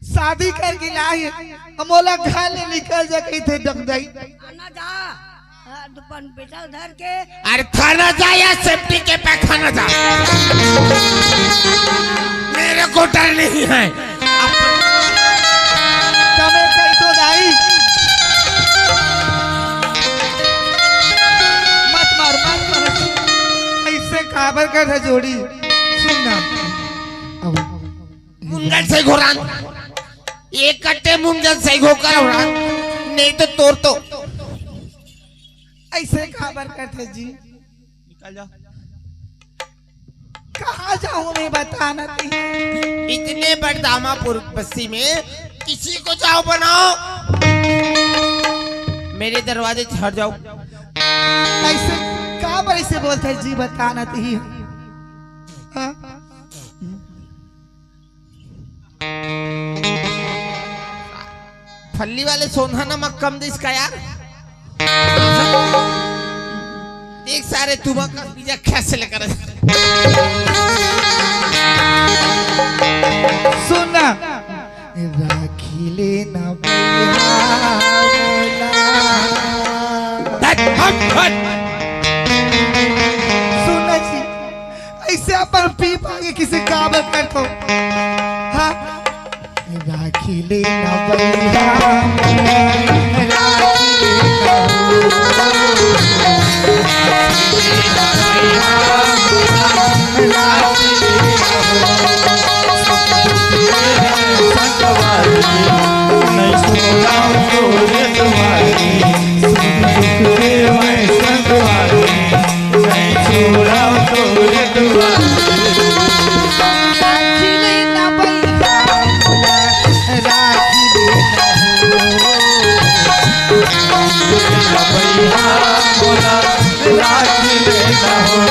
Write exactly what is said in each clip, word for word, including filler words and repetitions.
शादी करके लाए हे, मोला घर ले निकल जा कहिथे डगदाई। आना जा। हाँ, दुपन पेटल धर के। अरे थाना जा या सेफ्टी के पैखाना जा, मेरे को डर नहीं है। तमे कही तो दाई। मत मार, मत मार। ऐसे काबर कर है जोड़ी? सुन ना। अब मुंगन से घोरान, एक कट्टे मुंगन से घोकर उड़ान, नहीं तो तोर तो। ऐसे काबर करथे जी? निकल जा। कहाँ जाऊँ मैं, बता ना ती। इतने बड़ दामापुर बस्ती में किसी को जाओ बनाओ, मेरे दरवाजे से हट जाओ। ऐसे काबर ऐसे बोलथे जी, बता ना ती। हाँ? फल्ली वाले सोना नमक कम दिस का यार। देख सारे तुमक बीजा कैसे लेकर। सुन ना। राखी लेना भैया मोला। हट, हट, हट। सुन ना जी, ऐसे अपन पीप आगे किसी काबर करथो? हाँ? राखी लेना भैया, राखी लेना हो। राखी लेना हो। संगवारी, नहीं छोड़ा तोरे दुआरी, सुख दुख के मैं संगवारी। नहीं छोड़ा तोरे दुआरी। राखी लेना भैया, राखी लेना हो। भैया मोला राखी लेना हो।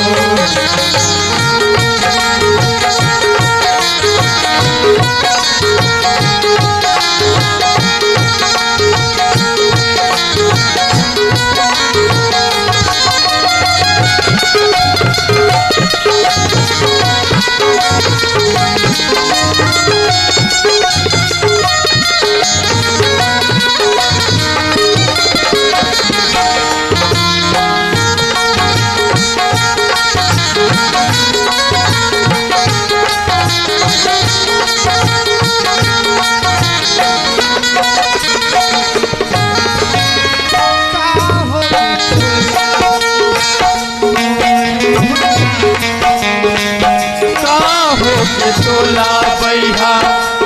काहो के तोला बइहा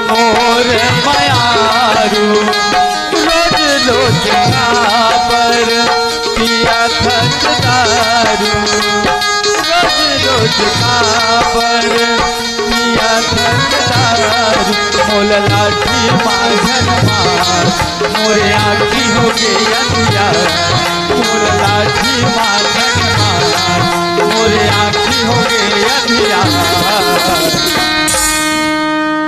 मोर मयारू, रोज रोज काबर पिया थन दारू, रोज रोज काबर पिया थन दारू। मोला लाठी मार झन मार, मोरे आँखी होगे अंधियार, मोला लाठी मार झन मार, मोरे आँखी होगे अंधियार।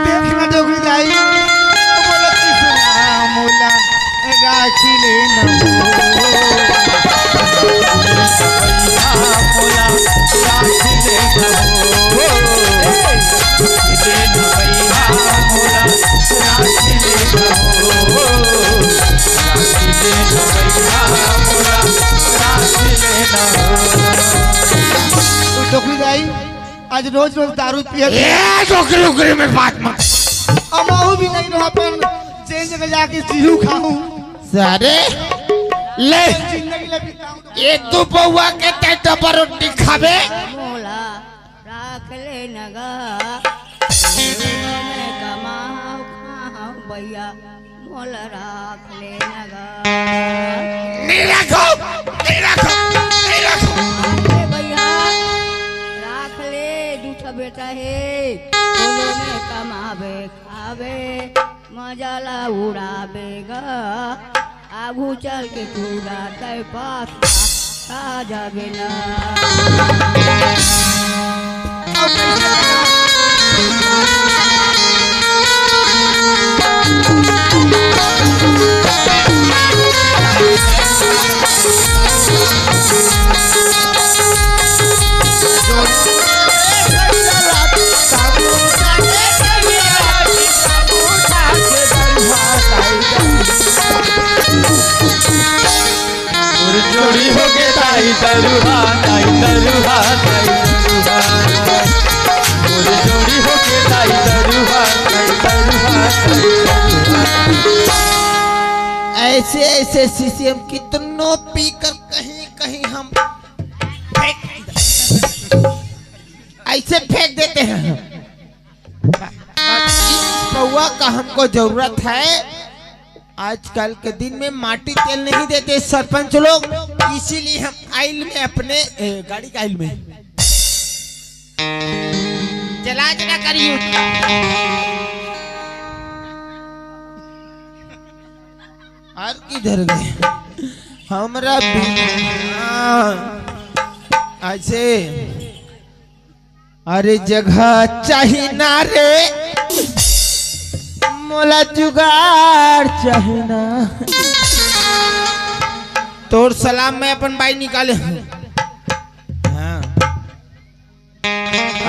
देख ना डोकरी दाई, बोलत किसे ना मोला राखी लेना हो। मोला राखी लेना हो। देना भैया मोला राखी लेना हो। राखी लेना भैया मोला राखी लेना हो। तो डोकरी दाई, आज रोज रोज दारू पियत हे। ए, डोकरी ओकरी में बात मत। अमाऊ भी नहीं रहा, अपन जेन जगह जाके जीहू खाहू। सारे, ले। जिंदगी ले बिताऊं तो ये दू पौवा के तै डब्बा रोटी खाबे। मोला राख ले नगा, मैं कमाहूं खाहूं भैया। मोला राख ले नगा। नहीं राखो, नहीं राखो, नहीं राखो। अरे भैया, राख ले, दू ठो बेटा हे, कोनो में कमाबे, खाबे, मजा ला उड़ाबे गा। आगू चल के पूरा तय पास आ जाबे ना। ऐसे ऐसे शीशी हम कितनों पीकर कहीं कहीं हम फेंक, ऐसे फेंक देते हैं। इस पौवा का हमको जरूरत है। आजकल के दिन में माटी तेल नहीं देते सरपंच लोग, इसीलिए हम आयल में अपने, ए, गाड़ी का आयल में चला जना करियो। और किधर गए हमरा भी? हाँ, ऐसे। अरे जगह चाही ना रे, मोला जुगाड़ चाही ना। तोर सलाम मैं अपन बाई निकाले हूँ। हाँ।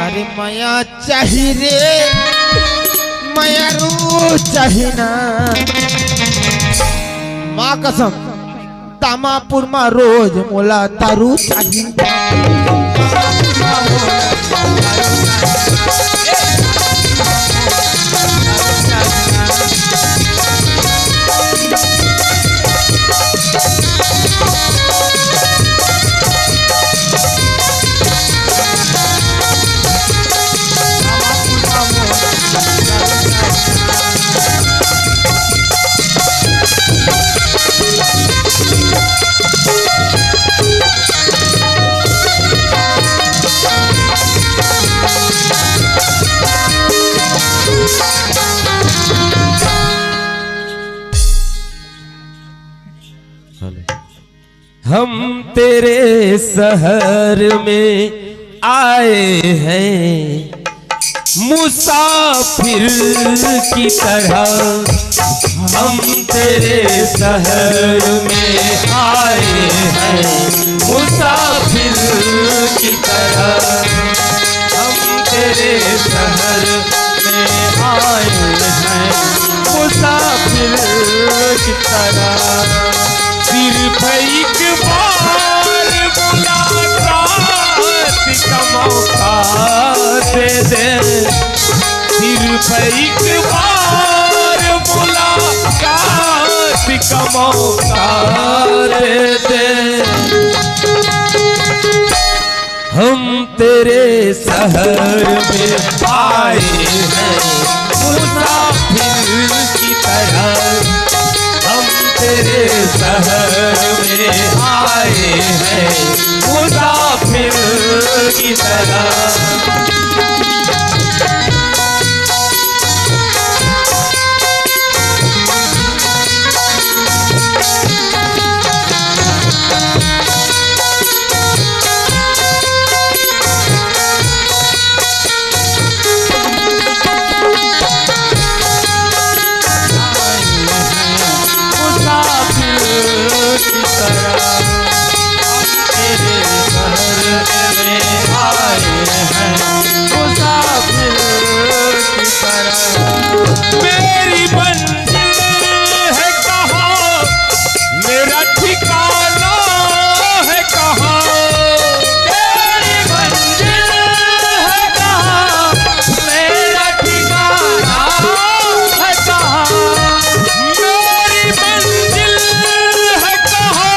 अरे मया चाही रे, मया रू चाही ना। माँ कसम, तामापुर मा रोज मोला तारू चाही। हम तेरे शहर में आए हैं मुसाफिर की तरह, हम तेरे शहर में आए हैं मुसाफिर की तरह, हम तेरे शहर में आए हैं मुसाफिर की तरह। सिर्फ एक बार मुलाकात का मौका दे दे, सिर्फ एक बार मुलाकात का मौका दे दे। हम तेरे शहर में आए हैं मुसाफिर की तरह, हम तेरे शहर में आए हैं मुसाफिर की तरह। मेरी मंजिल है कहाँ, मेरा ठिकाना है कहाँ? तेरी मंजिल है कहाँ, मेरा ठिकाना है कहाँ? मेरी मंजिल है कहाँ,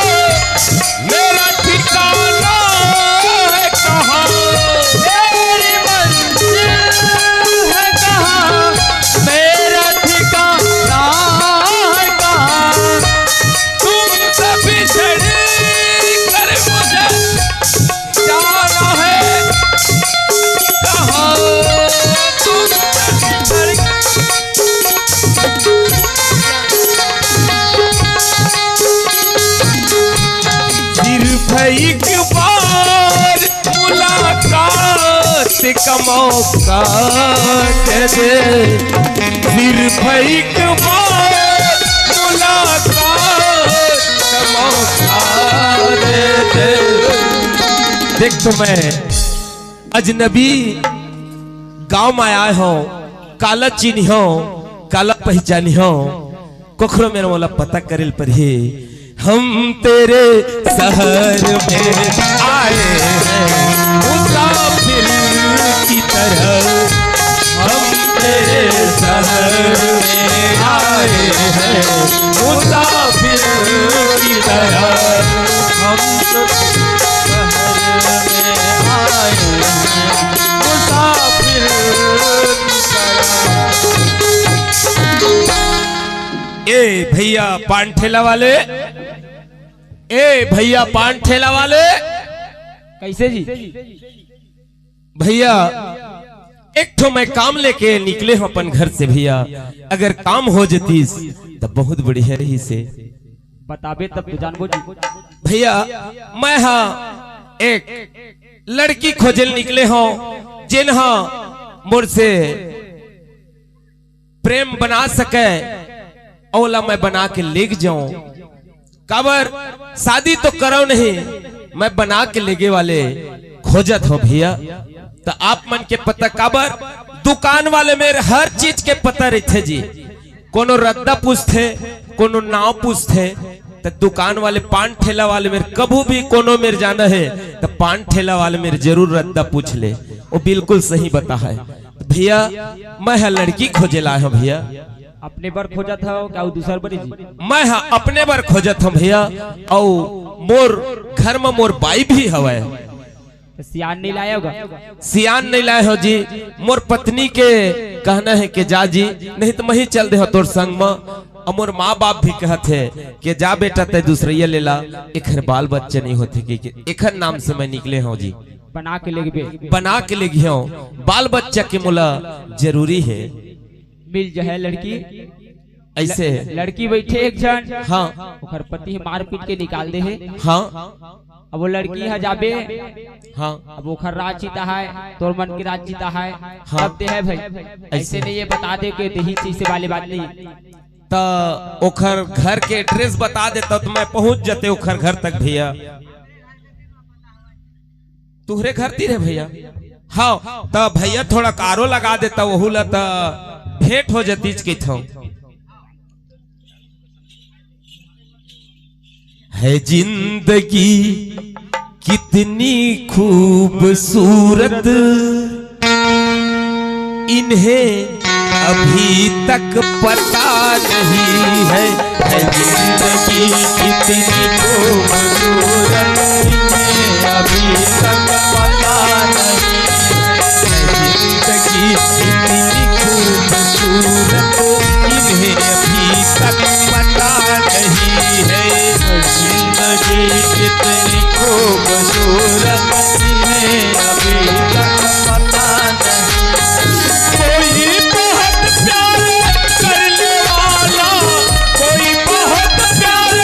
मेरा ठिकाना है कहाँ? मेरी मंजिल है कहाँ, मेरा ठिकाना है कहाँ? तुम सभी छड़ कर मुझे जाना है कहाँ? तुम सभी छड़ सिर्फ एक बार मुलाकात का मौका दे दे, सिर्फ एक बार मुलाकात का मौका दे दे। देख तो मैं अजनबी गांव में आए हों, काला चिन्हों, काला पहचानिहों, कखरो मेर मोला पता करेल परही। हम तेरे शहर में आए हैं मुसाफिर की तरह, हम तेरे शहर में आए हैं मुसाफिर की तरह हम तो शहर में आए हैं मुसाफिर की तरह। ए भैया पान ठेला वाले, ए भैया पान ठेला वाले, कैसे जी? भैया, एक ठो मैं काम लेके निकले हूँ अपन घर से भैया, अगर काम हो जतीस त बहुत बढ़िया रही से। बताबे तब तो जानबो जी। भैया, मैं हा एक लड़की खोजे ल निकले हूँ, जेन हा मोर से प्रेम बना सके, ओला मैं बना के लेग जाऊं। काबर शादी तो करव नहीं, मैं बना के लेगे वाले खोजत हो भैया। त आप मन के पता काबर दुकान वाले मेर हर चीज के पता रहिथे जी। कोनो रद्दा पूछथे, कोनो नाव पूछथे, त दुकान वाले पान ठेला वाले मेर कभू भी कोनो मेर जाना हे त पान ठेला वाले मेर जरूर रद्दा पूछ ले, वो बिल्कुल सही बता है। त भैया मैं ह लड़की खोजे ला आए हूँ भैया। अपने बर खोजत हव क्या अउ दूसर बर जी? मैं ह अपने बर खोजत हूँ भैया, अउ मोर घर म मोर बाई भी हवय। त सियान नहीं लाए होगा? सियान नहीं लाए हो जी, मोर पत्नी के कहना है कि जा जी, नहीं त मैं ही चल दे हो तोर संग म। अउ मोर माँ बाप भी कहत हे कि जा बेटा तय दूसरैया ले ला, एखर बाल बच्चा नहीं होथे कि, कि एखर नाम से मैं निकले हूँ जी। बना के लेगबे। बना के लेगिहूँ, बाल बच्चा के मोला जरूरी है। मिल जाए लड़की। ऐसे ल-, लड़की बैठे एक झन। हाँ। ओकर पति ह मार पीट के निकाल दे हे। हाँ। अब वो लड़की ह जाबे। हाँ। अब ओखर राज चिता है, तोर मन के राज चिता है। हाँ। तब दे है भाई। ऐसे ऐसे। नहीं ये बता दे के देही चीज से वाली बात नहीं। त ओखर घर के एड्रेस बता देता त मैं पहुंच जते ओखर घर तक भैया। तुहरे घर तीर है भैया? हाँ, त भैया थोड़ा कारो लगा देता, वहू ला त भेंट हो जतीच कहिथंव। है जिंदगी कितनी खूबसूरत, इन्हें अभी तक पता नहीं है, है जिंदगी कितनी खूबसूरत, इन्हें अभी तक पता नहीं है, है जिंदगी कितनी खूबसूरत, इन्हें अभी तक पता नहीं है, जिंदगी कितनी खूबसूरत, इन्हें अभी तक पता नहीं। कोई बहुत प्यार करने वाला, कोई बहुत प्यार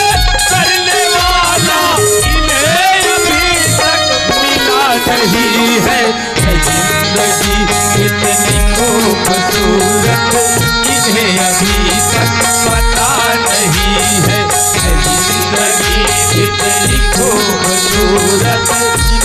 करने वाला, इन्हें अभी तक मिला नहीं है। है जिंदगी कितनी खूबसूरत, इन्हें अभी तक पता नहीं है। है जिंदगी कितनी खूबसूरत,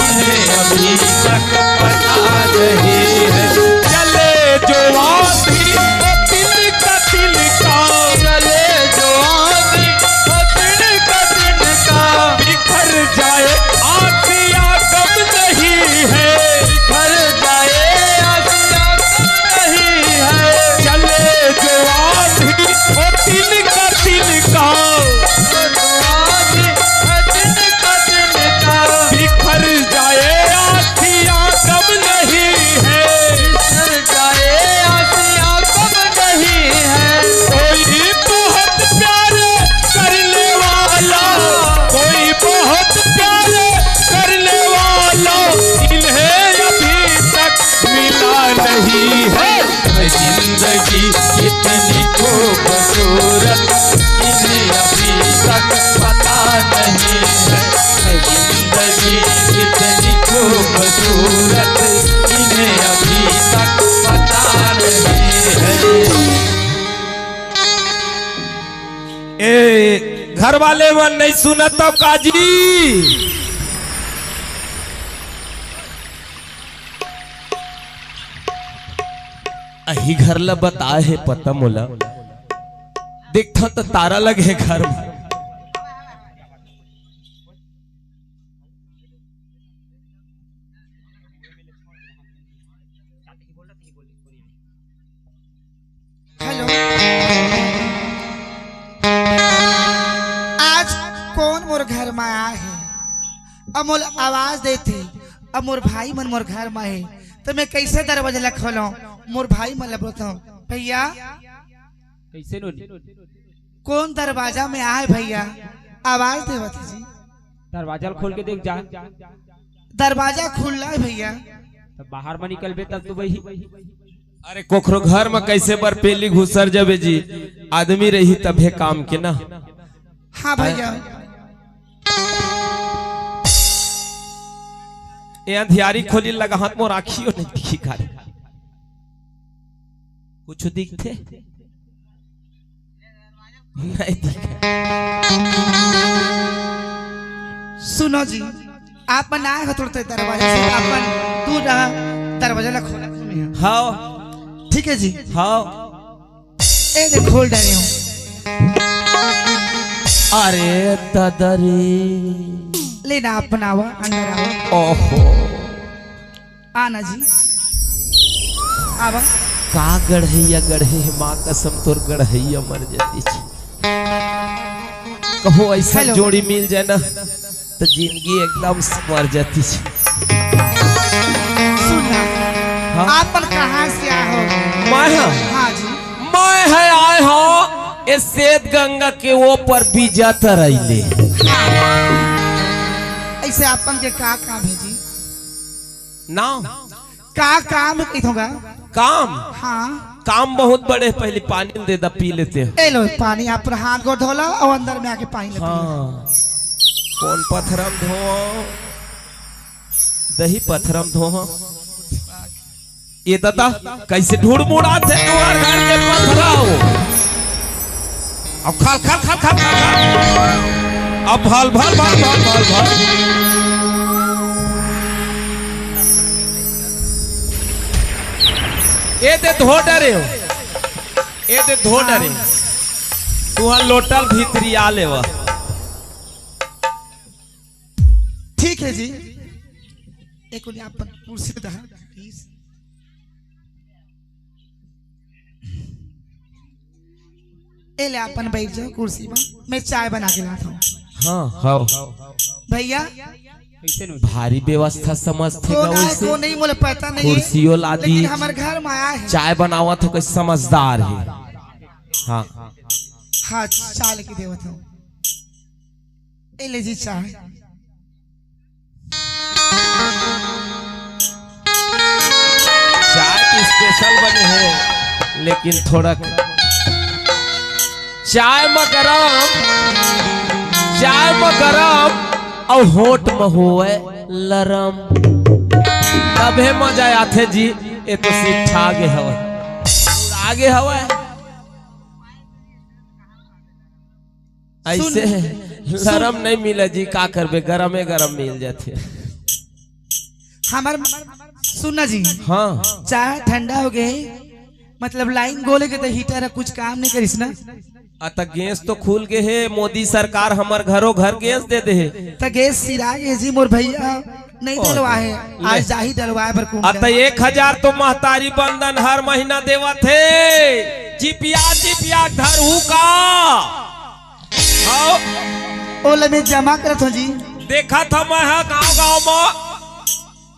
इन्हें अभी तक पता नहीं है। चले जो आंधी, वो तिनका तिनका। चले जो आंधी, वो तिनका तिनका। बिखर जाए आसिया गम नहीं है। बिखर जाए आसिया गम नहीं है। चले जो आंधी, वो तिनका तिनका। बिखर जाए आसिया गम नहीं है। बिखर जाए आसिया गम नहीं है। कोई बहुत प्यार करने वाला, कोई बहुत प्यार करने वाला, इन्हें अभी तक मिला नहीं है। जिंदगी कितनी खूबसूरत, इन्हें अभी तक पता नहीं है। जिंदगी कितनी खूबसूरत, इन्हें अभी तक पता नहीं है। ए घर वाले मन नहीं सुनत हो काजी? अही घर ला बताए हे पता मोला। देखथंव त तारा लगे हे घर में। हेलो। घर मा आए हे, अब मोला आवाज देथे, अब मोर भाई मन मोर घर मा हे, त मैं कइसे दरवाजा ला खोलंव? मोर भाई मन ला बोलथंव, भइया, कइसे नोनी? कोन दरवाजा में आए भइया? आवाज देवत हे जी। दरवाजा ल खोल के देख जा। दरवाजा खुल्ला हे भइया। त बाहर म निकलबे तब तो वही। अरे कोखरो घर म कइसे बरपेली घुसर जबे जी, आदमी रही तभे काम के ना। हाँ भइया। ए अंधियारी खोली लगा हाथ मोर आँखियों नहीं दिखी का रे। कुछ दिखथे? नहीं दिखे। सुनो जी, आप मन आए हो थोड़ा दरवाजा से, अपन दूर रहा, दरवाजा ला खोला। हाँ। ठीक है जी। हाँ। ए दे खोल डारे हूँ। अरे दादा रे। लेना अपन आवा, अंदर आवा। ओहो। आना जी। आवा। का गढ़ैया गढ़े हे, माँ कसम तोर गढ़ैया मर जाती छी। कहो ऐसा जोड़ी मिल जाए ना, त जिंदगी एकदम संवर जाती छी। सुन ना, हाँ? आप मन कहाँ से आए हो? मैं हाँ। हाँ जी। मैं है आए हो ए सेत गंगा के ओ पर बीजा तरैले। हाँ। ऐसे आप मन के का काम है जी? नाव। का काम कहिथों गा? काम? हाँ। काम बहुत बड़े, पहली पानी दे दा, पी लेते हैं। ए लो पानी, आप हाथ गोड़ धोला अउ अंदर में आके पानी ले पी ले। हाँ। कोन पथरा म धोवंव? दही पथरा म धोवंव। ए ददा, कइसे ढुड़मुड़ाथे तुँहर घर के पथरा हो? अब खल, खल, खल। अब भल, भल, भल। ए दे धो डरे हो। ए दे धो डरे हो। तुँहर लोटा ल भीतरी आ लेवा। ठीक है जी। एक कोनी अपन कुर्सी दा, please। ए ले, अपन बैठ जाओ कुर्सी में, मैं चाय बना के लाता हूँ। हाँ, हाँ। भइया, कइसे नो? भारी व्यवस्था समझथे कौन गा आए, वइसे। कौन नहीं, मोला पता नहीं है, कुर्सियों ला दी। लेकिन हमर घर में आया है। चाय बनावत हो, कोई समझदार है। हाँ। हाँ, चाय लेके देवत हूँ। ए ले जी चाय। चाय तो special बने हे, लेकिन थोड़ा चाय म गरम, चाय म गरम अउ होंठ म होवय लरम, तभे मजा आथे जी। ए तो सिट्ठा गे हवय, आ गे हवय। अइसे सुन, लरम सुन। नहीं मिले जी, का करबे, गरमे गरम मिल जाथे। हमर, सुन ना जी। हाँ। चाय ठंडा हो गे, मतलब लाइन गोले के तो हीटर है, कुछ काम नहीं करिस ना। आ, त गैस तो खुल गे हे, मोदी सरकार हमर घरो घर गैस दे दे हे। त गैस सिरा गे जी मोर भइया। नहीं ओए। डलवाए, ले। आज जाही डलवाए बर कुंभ अत डलवाए। एक हजार तो महतारी बंधन हर महीना देवत हे। चिपिया, चिपिया धरहू का? हव। ओला मैं जमा करत हूँ जी। देखत हूँ मैं ह गाँव, गाँव म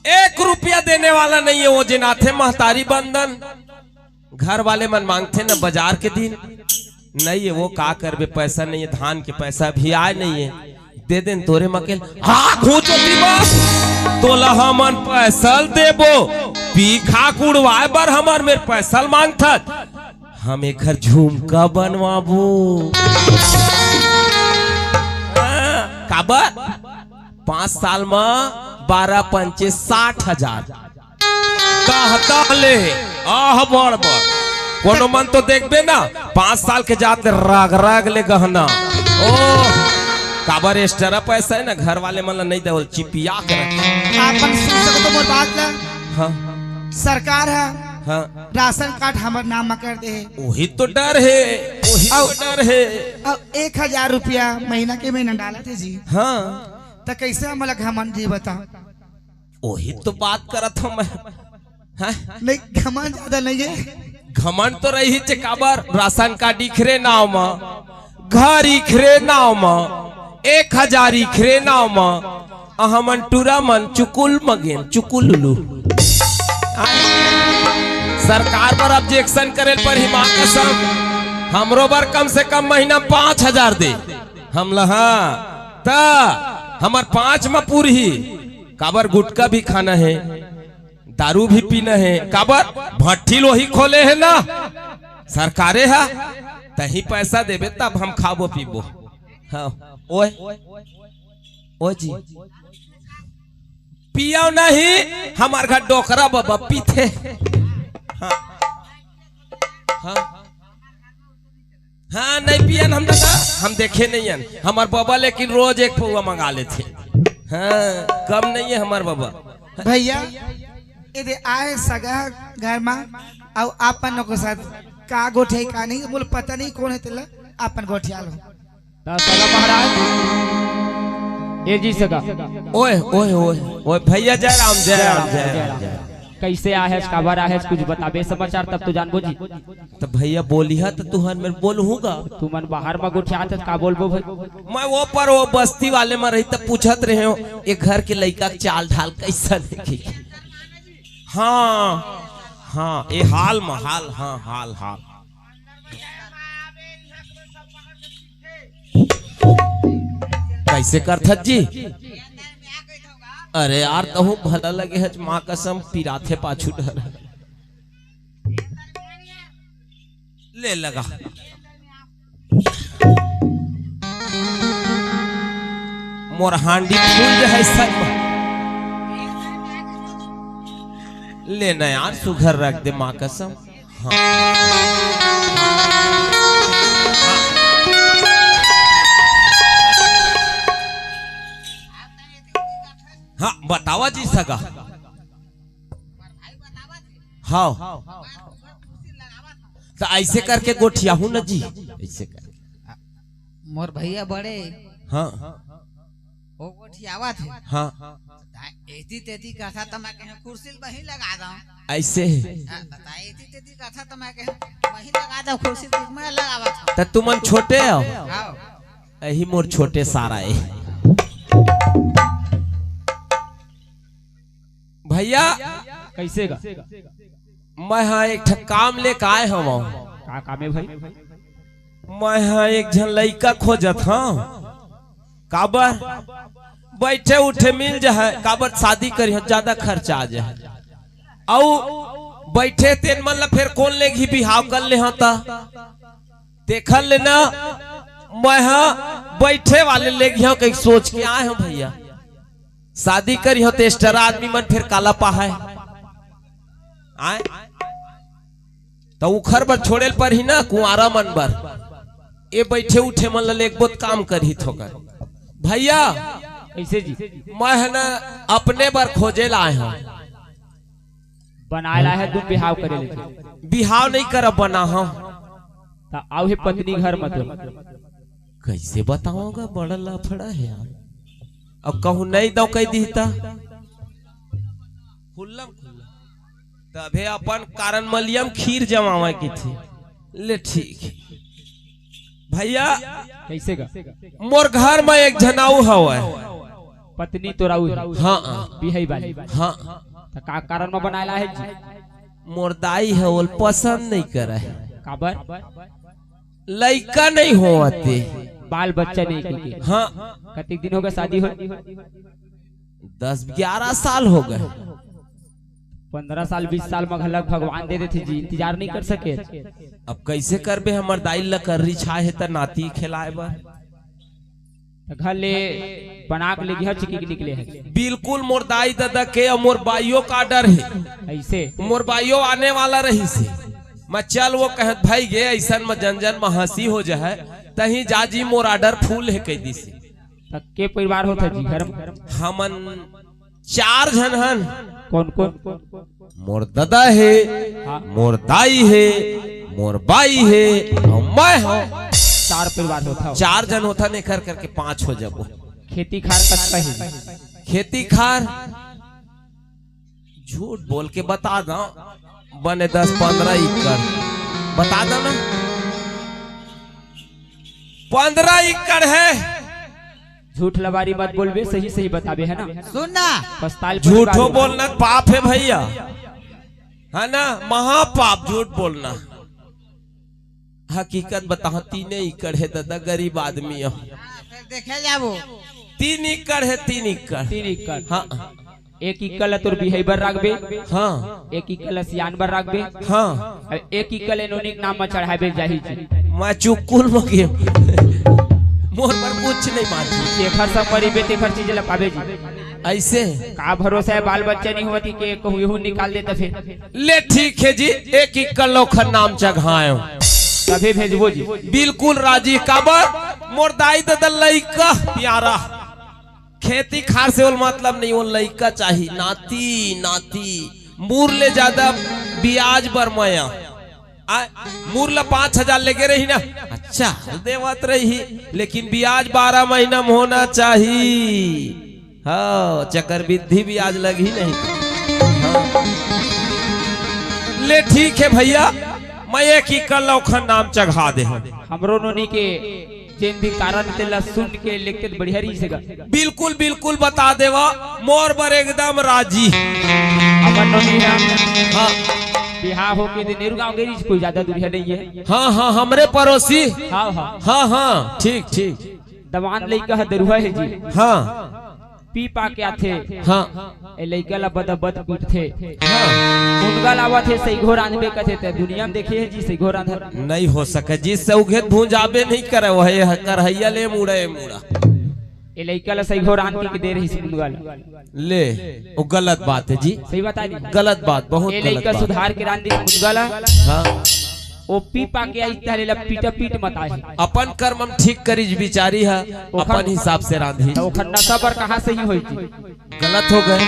एक रुपया देने वाला नहीं है, वो जिनाथे महतारी बंधन। घर वाले मन मांगथे न बाजार के दिन, नहीं है वो, का करबे, पैसा नहीं है, धान के पैसा भी आए नहीं है, दे देन तोरे मकेल। हाँ, घूचो दिमाग, तोला हमन पैसा ल देबो, पी खा कुड़वाए बर हमर मेर पैसा ल मांगथस, हम एखर झुमका बनवाबो। हाँ, काबर? पाँच साल म बारह पंचे साठ हजार। दह दह ले, आह, बड़ बड़। कोनो मन तो देखबे ना, पाँच साल के जात ले रग रग ले गहना। ओ, काबर extra पैसा है ना, घर वाले मन ला नहीं देवल, चिपिया के रख। आपन सुन सकत हो मोर बात ला? हाँ। सरकार ह हाँ। राशन कार्ड हमर नाम म कर दे हे। ओही तो डर हे, ओही तो अउ, डर हे। अउ एक हजार रुपया महीना के महीना डालत हे जी। हाँ। त कइसे हमला घमंड जी बता? ओही तो बात करत हूँ मैं। हैं? नहीं, घमंड ज्यादा नहीं है। घमंड तो रही चे काबर, राशन कार्ड इखरे नाव म, घर इखरे नाव म, एक हजार इखरे नाव म, अ हमन टूरा मन चुकुल म गेन, चुकुलुलु। आ, सरकार बर objection करे ल परही, माँ कसम। हमरो बर कम से कम महीना पाँच हजार दे। हमला, हाँ, त हमर पाँच म पूरही। काबर गुटखा भी खाना हे, दारू भी पीना हे, काबर भट्ठी लोही खोले हे ना सरकारे हा, तही पैसा देबे तब हम खाबो पीबो। हाँ, ओए, ओ जी, पियो नहीं, हमार घर डोकरा बाबा पीथे। हाँ, हाँ। हाँ, नहीं पियन हम दादा, हम देखे नहीं हन। हमार बाबा लेकिन रोज एक पौवा मंगा लेथे। हाँ, कम नहीं है हमार बाबा। भैया, एदे आए सगा घर मा, अउ आपन के साथ का गोठियाही का नहीं, मोला पता नहीं कोन हे तेला, आपन गोठिया लो। त सगा महाराज, ए जी सगा। ओए, ओए, ओए, ओए, भैया जय राम, जय राम, जय राम, जय राम। कैसे आहे, काबर आहे, कुछ बताबे समाचार, तब तो जानबो जी। त भैया बोलिहा त तुहर मेर बोलहूँ गा। तुमन बाहर म गोठियात हस, का बोलबो भाई? मैं वो पर वो बस्ती वाले म रही त पूछत रहे हो, ये घर के लइका के चाल ढाल कैसन हे कि? हाँ, हाँ, ये हाल म, हाल, हाँ, हाल, हाल। कैसे करथस जी? अरे यार, तहूँ भला लगे हच, माँ कसम पिराथे पाछू डहर। ले लगा। मोर हांडी फूल जाए सब। ले ना यार, सुघर रख दे माँ कसम। हाँ। हाँ, बतावा जी सगा। हाँ। त ऐसे करके गोठियाहूँ न जी, ऐसे करके। मोर भैया बड़े। हाँ। वो गोठियावत हे। हाँ। त एती तेती कथा त मैं कहे कुर्सी ल वहीं लगा दऊं। ऐसे। हाँ, बता, एती तेती कथा त मैं कहे वहीं लगा दऊं, कुर्सी त मैं लगावत हूँ। त तुमन छोटे हो? हाँ। यही मोर छोटे सारा है। भैया, कैसे गा? मैं हा एक ठक काम लेके आए हवं। का काम हे भाई? मैं हा एक झन लइका खोजत हंव। काबर? बैठे उठे मिल जाए, काबर शादी करिहंव, ज्यादा खर्चा आ जाए। अउ बैठे तेन मन ला फेर कोन लेगही, बिहाव कर लेहंव त। तेखर ले ना, मैं हा बैठे वाले लेगही कहिके सोच के आए हंव भैया। शादी करिहंव त extra आदमी मन फेर काला पाहय। आय? त उखर बर छोड़े ल परही ना, कुंवारा मन बर। ए बैठे उठे मन ल लेगबो त काम करही थोकन। भैया, कैसे जी? मैं ह ना अपने बर खोजे ल आए हंव। बनाए ल आए हंव, तुम बिहाव करे ले। बिहाव नहीं करब, बनाहंव। त आऊ हे पत्नी घर म तो। कैसे बतावंव गा, बड़ा लफड़ा हे यार। अब कहूँ नहीं दव कहि दिही त। खुल्लम खुल्ला। तभे अपन कारण मलियम खीर जमावे की थी। ले ठीक हे। भैया, कैसे गा? मोर घर म एक झन अउ हवय। पत्नी तोर अउ हे? हाँ। बिहाई वाली? हाँ। त का कारण म बनाए ल आहे जी? मोर दाई ह ओला पसंद नहीं करय। काबर? लइका नहीं होवत हे। बाल बच्चा नहीं कहिके? हाँ। कतिक दिन होगे शादी होय? दस ग्यारह साल होगे। पंद्रह साल, बीस साल म घलक भगवान दे देथे जी, इंतजार नहीं कर सके। अब कैसे करबे, हमर दाई ल कर रिछाए हे त नाती खेलाए बर। त घर ले बना के लेगिहा, चिकी के निकले हे। बिल्कुल मोर दाई ददा के अउ मोर बाइयो के order हे। ऐसे? मोर बाइयो आने वाला रहिस हे। मैं चल वो कहत भाई गे, अइसन म जन जन म हंसी हो जाए, तहीं जा जी मोर order full हे कहि दिस हे। त के परिवार होत हे जी घर म? हमन चार झन हन। कौन कौन? मोर ददा हे, हाँ। मोर दाई हे, मोर बाई हे, अउ मैं हंव। चार परिवार होत हव। चार झन होथन, एकर करके पांच हो जाबो। खेती खार कतका हे? खेती खार झूठ बोल के बता दंव, बने दस पंद्रह एकड़। बता दंव ना, पंद्रह एकड़ हे। झूठ लबारी मत बोलबे, सही सही बताबे, है ना? सुन ना। पछताल झूठो परिवार। बोलना पाप है भैया, है ना? महापाप झूठ बोलना। हकीकत बताओ, तीन एकड़ है दादा, गरीब आदमी हो। हाँ, फिर देखे जाबो। तीन एकड़ है, तीन एकड़। तीन एकड़। हाँ। एक एकड़ ला तोर बिहाई बर राखबे। हाँ। एक एकड़ ला सियान बर राखबे। हाँ। अउ एक एकड़ ला नोनी के नाम म चढ़ाबे जाही जी। मैं चुकुल म गेंव। मोर बर कुछ नहीं मानही। जेखर संग मरिबे तेखर चीज ला पाबे जी। अइसे? का भरोसा है, बाल बच्चा नहीं होवत हे के कहूँ एहू निकाल देता फिर। ले ठीक है जी, एक एकड़ ला ओखर नाम चघाएंव। तभे भेजबो जी। बिल्कुल राजी, काबर मोर दाई ददा लइका प्यारा। खेती खार से ओला मतलब नहीं, ओला लइका चाही, नाती, नाती। मोर ले ज्यादा बियाज बर मया। आ, मोर ला पाँच हजार लेगे रही ना, अच्छा, देवत रही, लेकिन बियाज बारह महीना में होना चाही। हाँ, चक्रवृद्धि बियाज लगही नहीं। हाँ। ले ठीक है भैया, मैं एक एकड़ ला ओखर नाम चघा देहूँ। हमरो नोनी के जेन भी कारण तेला सुन के लिखते त बढ़िया रहिस हे गा। बिल्कुल, बिल्कुल बता देवा, मोर बर एकदम राजी। अपन नोनी ह। हाँ। बिहाव होके दे नेहरू गांव गे रहिस, कोई ज्यादा दूरिहा नहीं है। हाँ, हाँ, हमरे पड़ोसी। हाँ, हाँ। हाँ, हाँ, ठीक, ठीक। दवान लइका ह दरुहा है जी। हाँ। पी पा के आथे। हाँ। ए लइका ला बदबद पीटथे। हाँ। मुनगा लावत हे, सइघो रांधबे कथे, ते दुनिया में देखे हे जी सइघो रांधत? नहीं हो सके जी, सउघे भूंजाबे नहीं करे, वही ह-, करहैया ले मुड़ा, ए मुड़ा। ए लइका ला सइघो रांध के दे रहिस मुनगा ला। ले, वो गलत बात है जी। सही बता दी। गलत बात, बहुत ए गलत लइका बात। सुधार के रांध दिस मुनगा ला। हाँ। ओ पी पा के आई तहले ला पीटा पीट मत आए। अपन कर्म हम ठीक करिस बिचारी ह, ओखर अपन हिसाब से रांधी। त ओखर नशा बर कहाँ से ही होई जी? गलत हो गए।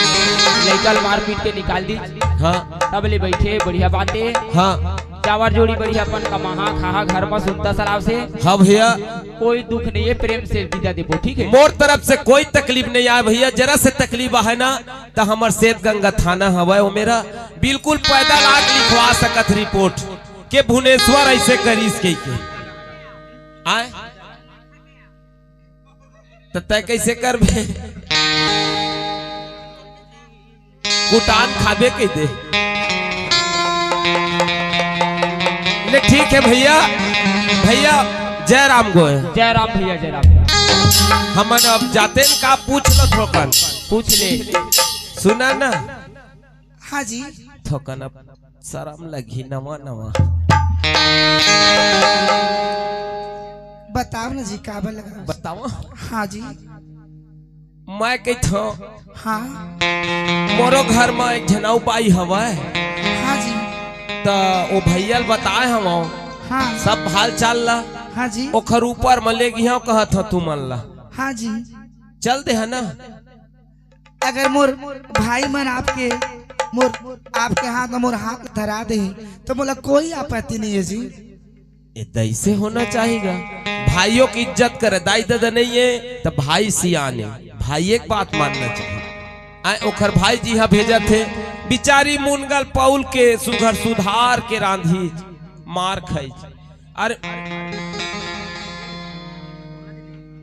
लइका ल मार पीट के निकाल दी। हाँ। तब ले बैठे, बढ़िया बात हे। हाँ। चावर जोड़ी बढ़िया अपन कमाहा, खाहा घर म सुनता सलाव से। हाँ भैया। कोई दुख नहीं है, प्रेम से विदा देबो, ठीक है? मोर तरफ से कोई तकलीफ नहीं आए भैया, जरा से तकलीफ आहे ना, त हमर सेठ गंगा थाना हवय, ओ मेरा बिल्कुल पैदल आके लिखवा सकत रिपोर्ट के भुवनेश्वर ऐसे करिस के, के। आए? त तय कैसे करबे? कुटान खाबे कह दे। ले ठीक है भैया, भैया जय राम गोय। जय राम भैया, जय राम। हमन अब जाते न का पूछ लो थोकन। पूछ ले। सुना ना। हाँ जी। थोकन अब शरम लगही नवा नवा। बताओ ना जी, काबर लगा? बताओ। हाँ जी। मैं कहिथों, हाँ। मोरो घर म एक झन अउ बाई हवय। हाँ जी। त ओ भैया ल बताए हवं। हाँ। सब हाल चाल ला। हाँ जी। ओखर ऊपर म ले गिहंव कहत हंव तुमन ला। हाँ जी। चल दे ह ना। अगर मोर भाई मन आपके, मोर, आपके हाथ में मोर हाथ धरा दे, तो मोला कोई आपत्ति नहीं है जी। ए, त ऐसे होना चाहिएगा। भाइयों की इज्जत करे, दाई ददा नहीं है, त भाई सियाने, भाई एक बात मानना चाहिए। आए, ओखर भाई जी हा भेजत हे, बिचारी मुनगल पौल के सुघर सुधार के रांधी, मार खाई। अरे,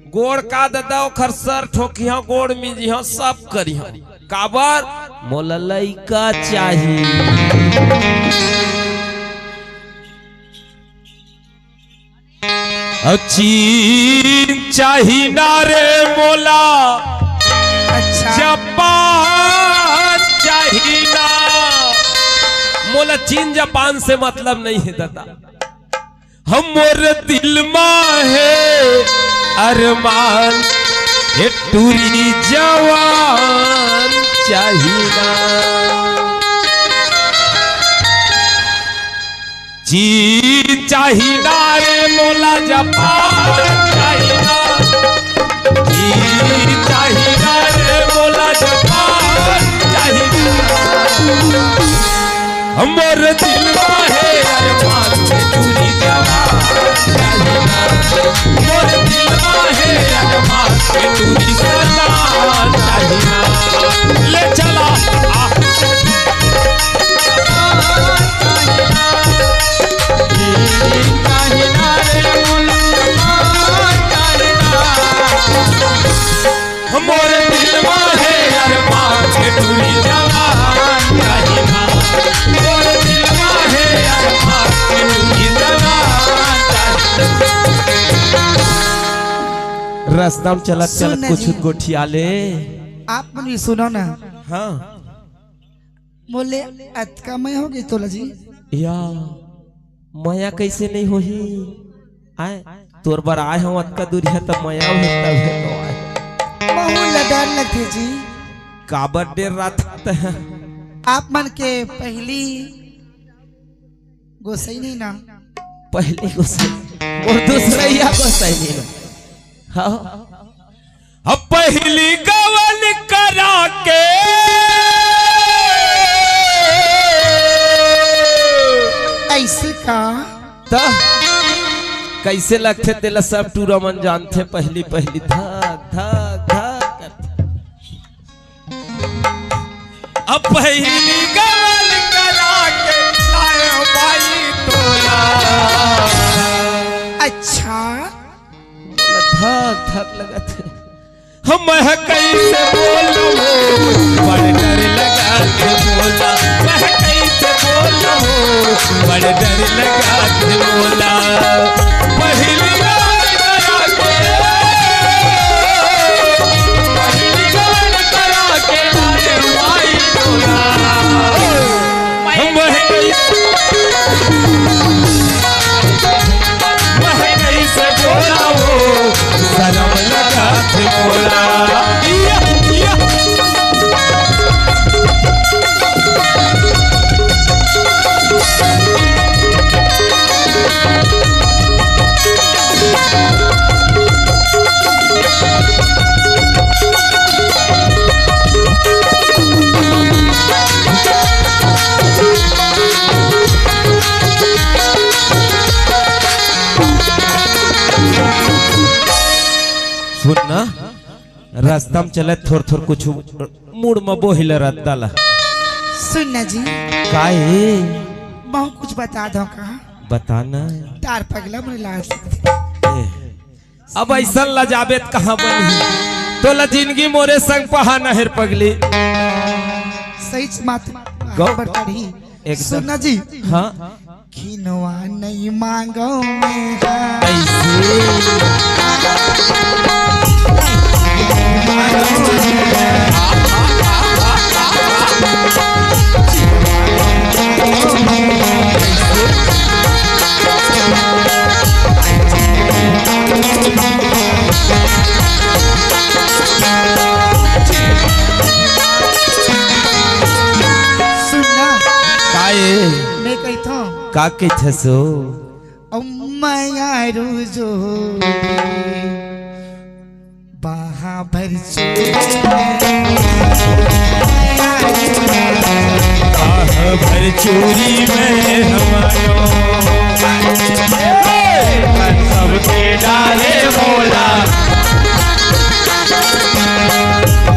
गोड़ का ददा ओखर सर ठोकिहा, गोड़ मिजिहा, सब करिहा। काबर? मोला लइका चाही। अ चीन चाही ना रे मोला, अच्छा। जापान चाही ना। मोला चीन जापान से मतलब नहीं है दादा। हमर दिल मा हे अरमान, हे टूरी जवान चाही ना। चीन चाही ना रे मोला, जापान चाही ना। चीन चाही ना रे मोला, जापान चाही ना। हमर दिल मा हे अरमान, हे टूरी जवान चाही ना। मोर दिल मा हे अरमान, हे टूरी जवान चाही ना। ले चला, आ। रास्ता में चलत सुन चलत ना कुछ जी। गोठिया ले। आप मन भी सुनो ना। हाँ। बोले, अतका मैं हो गई तोला जी। या, मया कैसे नहीं होही? आय, तोर बर आए हूँ अतका दूरिया, तब मया होही, तब है तो आए। बहुत ला डर लगथे जी। काबर डर रहा था? आप मन के पहली गोसाई नहीं ना? पहली गोसाई, और दूसरा या गोसाई नहीं ना? हाँ। अब पहली गवन करा के। ऐसे का? त कैसे लगथे तेला सब टूरा मन जानथे, पहली पहली धक धक धक करथे। अब पहली गवन करा के लाए बाई तोला। अच्छा। धक धक लगत हे। हम कैसे बोलूं, बड़ डर लगा के बोला। मैं कैसे बोलूं, बड़ डर लगा के बोला। पहली बार करा के, पहली बार करा के लाए माई तोला। हम कैसे, मैं कैसे बोला वो, शर्म लगा के बोला। या, या। सुन ना, रास्ता में चलत थोर थोर कुछ मुड़ म बोहिल रद्दा ला। सुन ना जी। का ए? बहुत कुछ बता दो का? बता ना। तार पगला मोर लाज लगथे। ए, अब ऐसा लजाबे त कहाँ बनही? तोला जिंदगी मोरे संग पहाना हेर पगली। सही बात। गौ-, बरताड़ी। एकदम। सुन ना जी। हाँ। किनवा नहीं मांगो मैं हा। कैसे? सुन ना। का ए? मैं कहिथों। का कहिथस ओ? अउ मयारू जोड़ी बाहा भर चूड़ी में। बाहा भर चूड़ी में हमारो। सबके डाले भोला।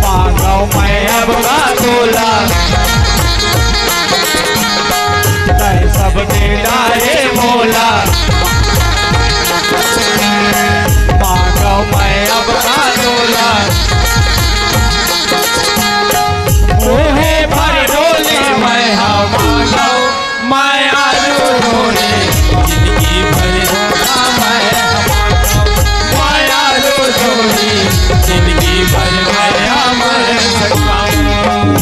मांगो मैं अब का तोला। तै सब दे डारे मोला। मांगो मैं अब का तोला। मोहे भर डोले मैं हा मांगो, मैं आलू ढोले। जिंदगी भर धोखा मैं हा मांगो, मैं आलू ढोले। जिंदगी भर मैं अमर सकाऊं।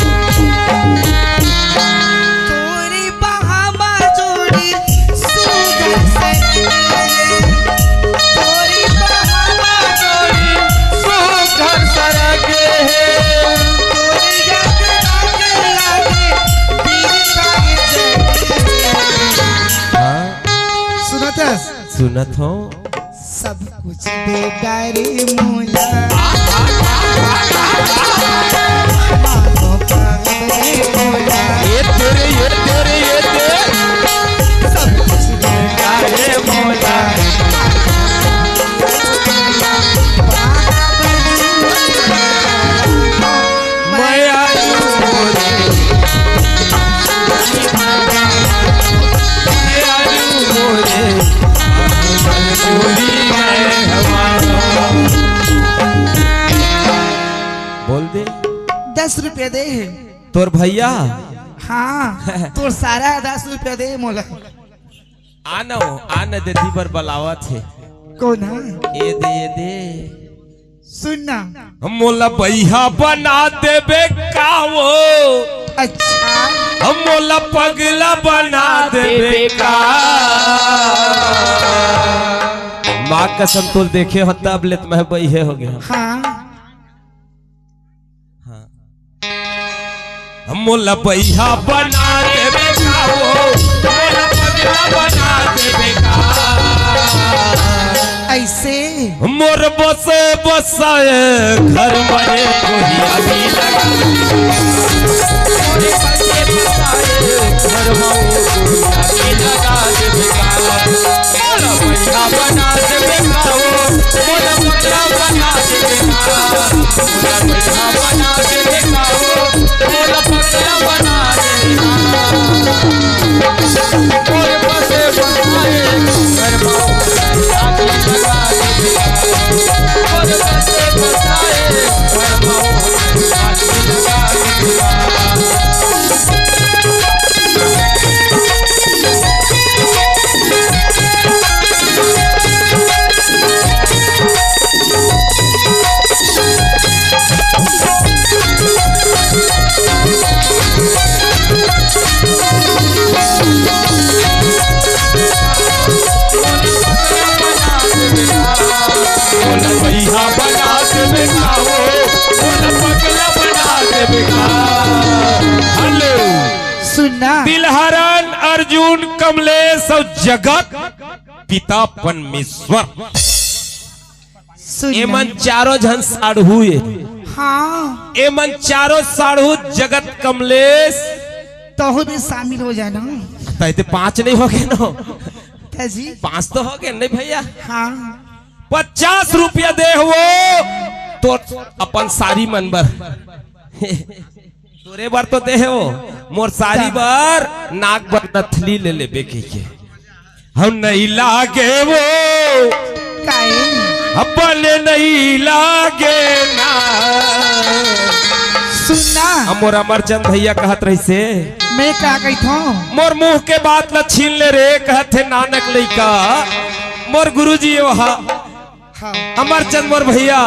तोरी बहामा जोड़ी सुघर सरग हे। तोरी बहामा जोड़ी सुघर सरग हे। तोरी याद लागे लागे बीर तारे जग हे। हाँ। सुनत हस? सुनत हूँ। सब कुछ दे डारे मोला। मानो पागल रे मोला। ये तेरे, ये तेरे, ये तेरे। सब कुछ दे डारे मोला। मैं आलू मोरे, मैं आलू मोरे। बोल दे। दस रुपया दे। तोर भैया? हाँ, तोर सारा दस रुपया दे मोला। आना हो, आना दे, दी बर बलावत हे। कौन है? ये दे, ये दे। सुन ना। मोला बइहा बना देबे का वो? अच्छा। मोला पगला बना देबे का? माँ कसम तोल देखे हो तब ले तो मैं बइहे हो गया। हाँ। हाँ। मोला बइहा बना देबे का वो, मोला पगला बना देबे का। ऐसे मोर बसे बसाए घर में कोई आगी लगा। मोर बसे बसाए घर में कोई आगी लगा देबे का। मोला बइहा बना देबे का वो, मोला पगला बना देबे का। हेलो। सुनना। तिलहरन, अर्जुन, कमलेश अउ जगत पिता परमेश्वर। सुनना। एमन चारों झन साढ़ू ए। हाँ। एमन चारों साढ़ू जगत कमलेश। तहू भी शामिल हो जाना। तैं ते पाँच नहीं हो गए ना? जी। पाँच तो हो गए नहीं भैया? हाँ। पचास रुपया दे हो तो अपन सारी मन बर। तोरे बर तो दे हो, मोर सारी बर नाक बर नथली ले लेबे कहिके। हम नहीं लागे वो। काहे? अपन नहीं लागे ना। सुनना। अब मोर अमरचंद भैया कहत रहिसे। मैं का कहिथों? मोर मुंह के बात ला छीन ले रे, कहत हे नानक लइका। मोर गुरुजी वहा। हाँ। अमरचंद मोर भैया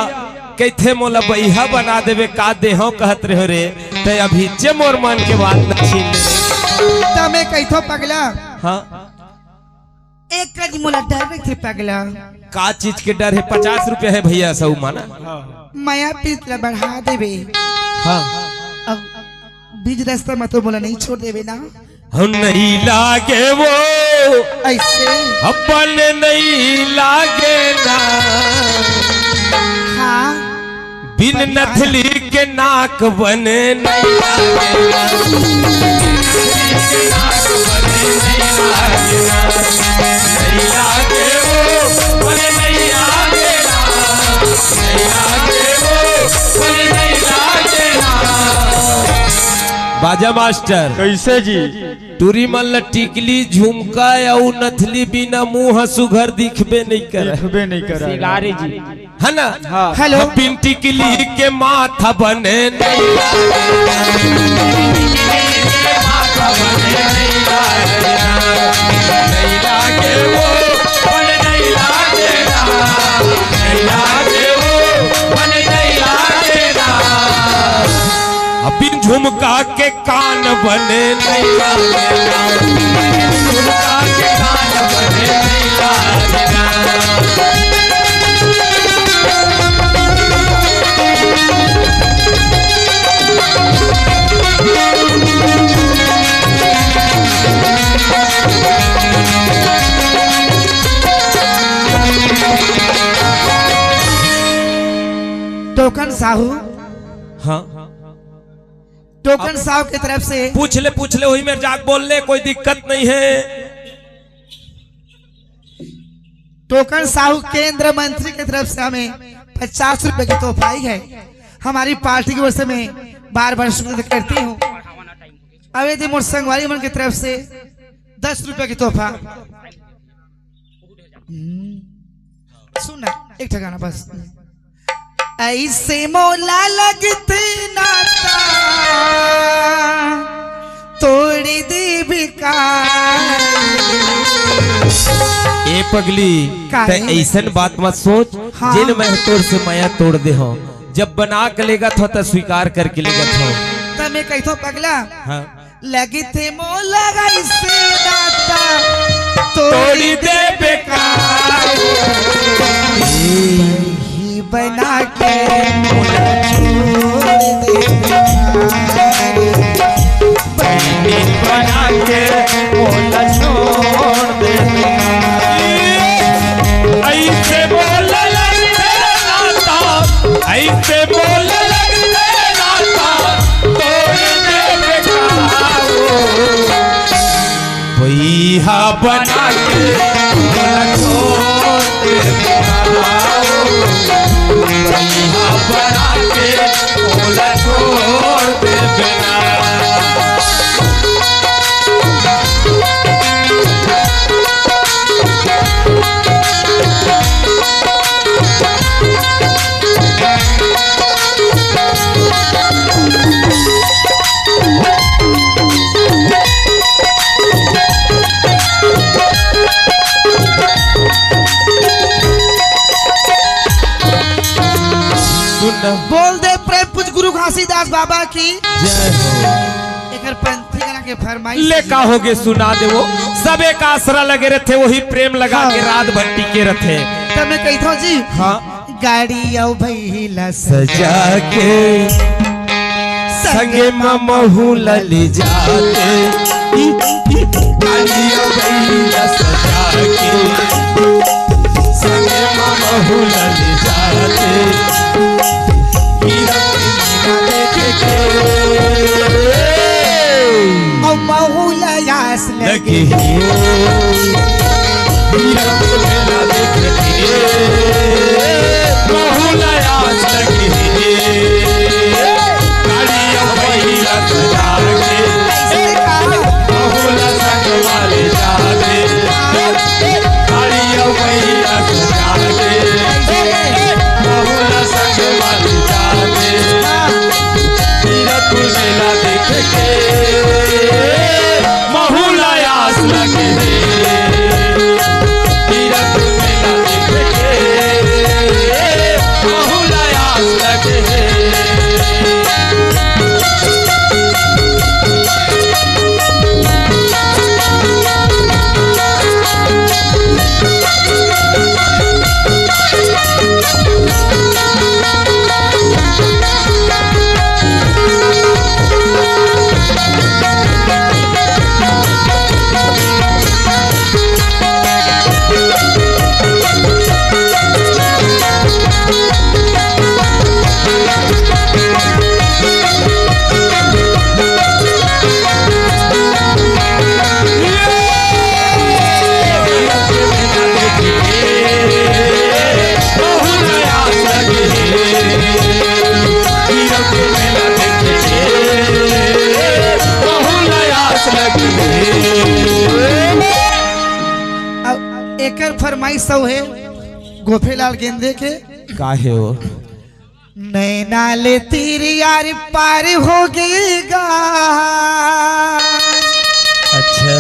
कहिथे मोला बइहा बना देबे का देहव कहत रहे रे, तैं अभी जे मोर मन के बात ला छीन ले। त मैं कहिथों पगला। हाँ। एक कनी मोला डर रहिथे पगला। का चीज के डर हे? पचास रुपया हे भैया, सौ माना। मया पीत ला बढ़ा देबे। हाँ। अब बीच रास्ता में तो मोला नहीं छोड़ देबे ना। हम नहीं लागे वो। ऐसे। अपन नहीं लागे ना। हाँ। बिन नथली के नाक बने नहीं लागे ना। नहीं लागे वो, बने नहीं लागे ना। नहीं लागे वो, बने नहीं लागे ना। बाजा मास्टर। कैसे जी? टूरी मन ला टिकली, झुमका अउ नथली बिना मुंह सुघर दिखबे नहीं करे। दिखबे नहीं करे। सिंगारे जी। है ना? हाँ। हेलो। बिन टिकली के माथा बने नहीं। बिन झुमका के कान बने नहीं लागे ना। झुमका के कान बने नहीं लागे ना। टोकन साहू। हाँ। टोकन अब साहू की तरफ से। पूछ ले, पूछ ले, वही मेरे जाके बोल ले, कोई दिक्कत नहीं है। टोकन साहू केंद्र मंत्री की तरफ से हमें पचास रुपए की तोहफा आई है। हमारी पार्टी की ओर से मैं बार बार शुक्रिया करती हूँ। अब यदि मोर संगवारी मन की तरफ से दस रुपए की तोहफा। हम्म। सुन ना, एक ठे गाना बस। ऐसे मोला लगथे नाता तोड़ देबे का। ए पगली, काहे? तैं अइसन बात मत सोच, हाँ। जेन मैं तोर से मया तोड़ दे हँव। जब बना के लेगत हँव, त स्वीकार करके लेगत हँव। त मैं कहिथँव पगला, हाँ। लगिथे मोला अइसे नाता, तोड़ी दे बेकार। बहिनी बना के मोला छोड़ दे बेकार। बहिनी बना के मोला छोड़ दे बेकार। अइसे बोले लगथे नाता, अइसे बोले लगथे नाता, तोड़ दे बेकार। भैया बना के मोला छोड़ दे बेकार। भैया बना के मोला छोड़ दे बेकार। सुन ना। बोल दे प्रेम पूज गुरु घासीदास बाबा की। जय हो। एकर पंथी गाना के फरमाइश ले हे। का होगे सुना दे वो। सबे का आसरा लगे रथे, वही प्रेम लगा हाँ। के रात भर टिके रथे। त मैं कहिथँव जी। हाँ। गाड़ी अउ भैला सजा के संगे म महू ला ले जाते। गाड़ी अउ भैला सजा के संगे म महू ला ले जाते। हीरा के हीरा देख के अउ महू ला आस लगे हे। हीरा के मेला देख के महू ला आस लगे हे। गाड़ी अउ भैला सजा के महू ला संग वाले जाते। गाड़ी अउ भैला सजा के महू ला संग वाले जाते। हीरा के मेला देख के महू ला आस लगे हे। हीरा के मेला देख के महू ला आस लगे हे। अब एकर फरमाइश अउ हे गोफेलाल गेंदे के। का हे वो? नैना ले तीर यार पार होगे गा। अच्छा।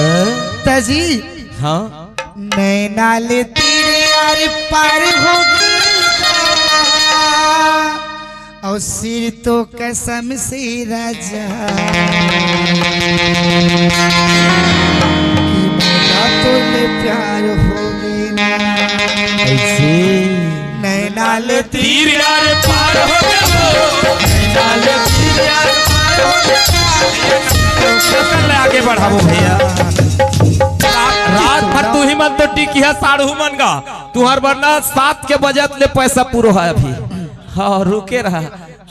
त जी। हाँ। नैना ले तीर यार पार होगे गा। अउ सिर तो कसम से राजा कि मोला तोले प्यार होगे ना। कइसे? नैना ले तीर यार पार होगे वो, नैना ले तीर यार पार होगे। चल, आगे बढ़ाबो भैया। रा-, रात भर तुही मन तो टिकिहा साढ़ू मन गा। तुँहर बर ना सात के बजत ले पैसा पूरो हे अभी। हाँ, रुके रहा।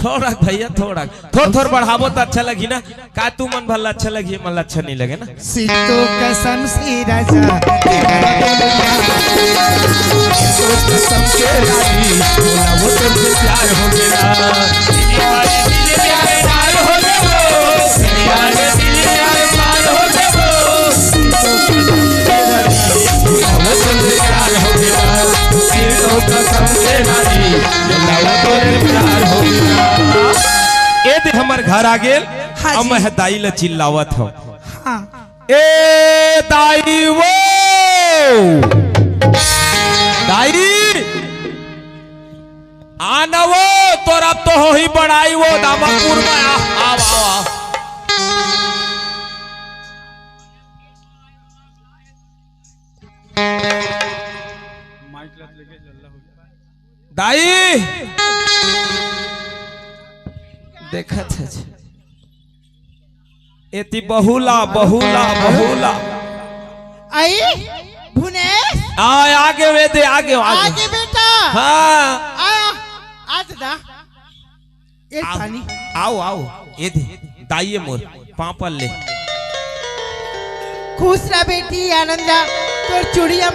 थोड़ा भैया, थोड़ा। थोर, थोर बढ़ाबो त अच्छा लगही ना। का तुमन भर ला अच्छा लगही, मन ला अच्छा नइ लगे ना। सिर तो कसम से राजा, सिर तो कसम से रानी, मोला वो तोर से प्यार होगे ना। प्यार होगे वो, प्यार, प्यार होगे वो। मोला वो तोर से प्यार होगे ना। सिर तो कसम से रानी, मोला वो तोर से प्यार होगे ना। ए दे हमर घर आ गेल। हाँ अब जी। मैं दाई ला चिल्लावत हँव। हाँ। ए दाई वो, दाई, आना वो, तोर अब तो होही बड़ाई वो दामापुर में, आ, आव, आव, आव। दाई, देखत हे जी। एती बहुला, बहुला, बहुला। आई, भुनेश। आ, आगे वे दे, आगे, आगे। आगे बेटा। हाँ। आ, आ दादा। ए आव, तानी। आव, आव, ए दे, दाई ए मोर, पाँव पर ले। खुश रह बेटी, आनंद रह, तोर चुड़िया